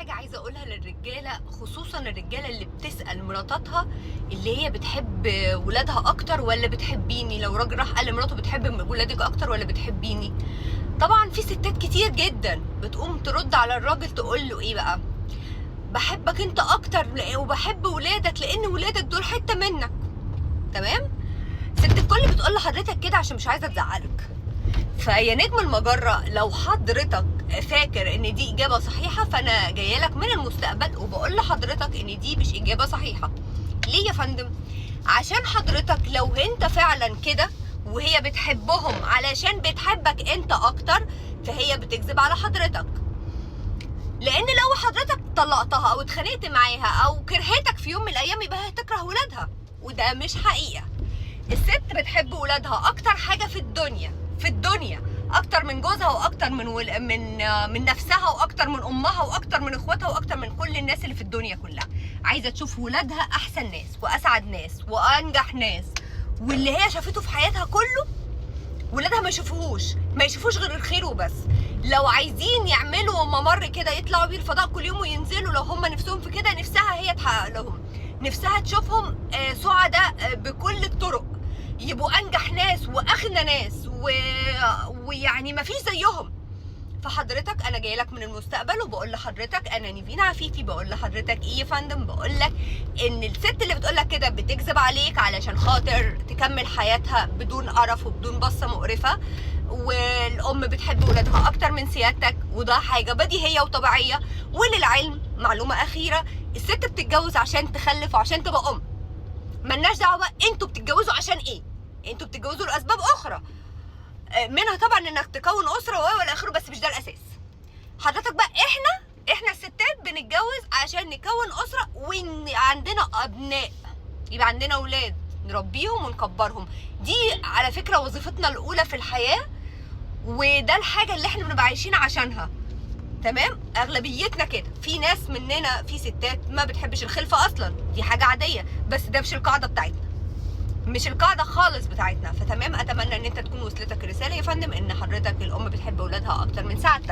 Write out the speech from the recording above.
حاجة عايزه اقولها للرجاله، خصوصا الرجالة اللي بتسال مراتاتها اللي هي بتحب ولادها اكتر ولا بتحبيني. لو راجل راح قال لمراته بتحب ولادك اكتر ولا بتحبيني، طبعا في ستات كتير جدا بتقوم ترد على الراجل تقول له ايه بقى، بحبك انت اكتر وبحب ولادك لان ولادك دول حتة منك. تمام؟ ست الكل بتقول لحضرتك كده عشان مش عايزه تزعلك. فيا نجم المجرة لو حضرتك فاكر ان دي اجابة صحيحة، فانا جاية لك من المستقبل وبقول لحضرتك ان دي مش اجابة صحيحة. ليه يا فندم؟ عشان حضرتك لو انت فعلا كده وهي بتحبهم علشان بتحبك انت اكتر، فهي بتكذب على حضرتك. لان لو حضرتك طلقتها او اتخانقت معاها او كرهتك في يوم من الايام، يبقى هي هتكره ولادها، وده مش حقيقة. الست بتحب ولادها اكتر حاجة في الدنيا، في الدنيا اكتر من جوزها واكتر من من نفسها واكتر من امها واكتر من اخواتها واكتر من كل الناس اللي في الدنيا كلها. عايزه تشوف ولادها احسن ناس واسعد ناس وانجح ناس، واللي هي شافته في حياتها كله ولادها ما يشوفوهوش، ما يشوفوش غير الخير وبس. لو عايزين يعملوا ممر كده يطلعوا بيه الفضاء كل يوم وينزلوا، لو هم نفسهم في كده، نفسها هي تحقق لهم، نفسها تشوفهم سعداء بكل الطرق، يبقوا انجح ناس واغنى ناس ويعني ما فيش زيهم. فحضرتك انا جاي لك من المستقبل وبقول لحضرتك انا نيفين عفيفي، بقول لحضرتك ايه يا فندم؟ بقول لك ان الست اللي بتقول لك كده بتكذب عليك علشان خاطر تكمل حياتها بدون قرف وبدون بصة مقرفة، والام بتحب ولادها اكتر من سيادتك، وده حاجة بديهية وطبيعيه. وللعلم معلومة اخيرة، الست بتتجوز عشان تخلف وعشان تبقى ام، ملناش دعوه بقى انتوا بتتجوزوا عشان ايه، انتوا بتتجوزوا لاسباب اخرى منها طبعا انك تكون اسره والى اخره، بس مش ده الاساس. حضرتك بقى احنا الستات بنتجوز عشان نكون اسره وعندنا ابناء، يبقى عندنا اولاد نربيهم ونكبرهم. دي على فكرة وظيفتنا الاولى في الحياة، وده الحاجة اللي احنا بنبقى عايشين عشانها. تمام؟ اغلبيتنا كده. في ناس مننا، في ستات ما بتحبش الخلفة اصلا، دي حاجة عادية، بس ده مش القاعدة بتاعتنا، مش القاعدة خالص بتاعتنا. فتمام، اتمنى ان انت تكون وصلتك الرسالة يا فندم، ان حضرتك الام بتحب اولادها اكتر من سعادتك.